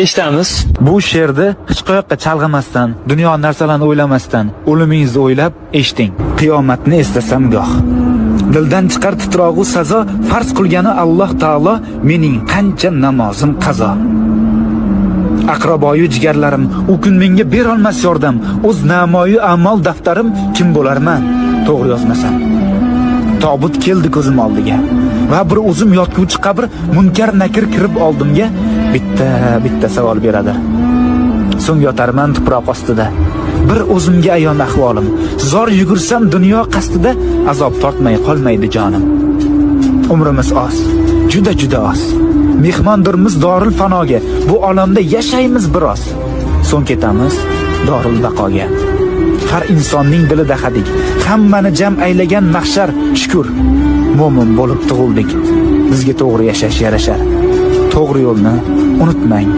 Eshitamiz. Bu she'rni hech qayoqqa chalg'imasdan, dunyo narsalarini o'ylamasdan, o'limingizni o'ylab eshiting. Qiyomatni eslasam goh. Dildan chiqar titrog'u sazo, farz qilgani Alloh taolo, mening qancha namozim qazo. Aqraboyu jigarlarim u kun menga berolmas yordam, o'z namoyu a'mol daftarim kim bo'larman, to'g'ri yozmasam. Tobut keldi ko'zim oldiga. Va bir o'zim yotguvchi qabr munkar nakir kirib oldimga bitta bitta savol beradi. So'ng yotarman tuproq ostida. Bir o'zimga ayon ahvolim. Zor yugursam dunyo qasdida azob tortmay qolmaydi jonim. Umrimiz oz, juda juda oz. Mehmondirmiz doril fanoga. Bu olamda yashaymiz biroz. So'ng ketamiz doril baqoga. Har insonning dilida hadik. Hammani jam aylagan mahshar, shukr. Mo'min bo'lib tug'ildik. Bizga to'g'ri yashash yarashar. To'g'ri yo'lni unutmang.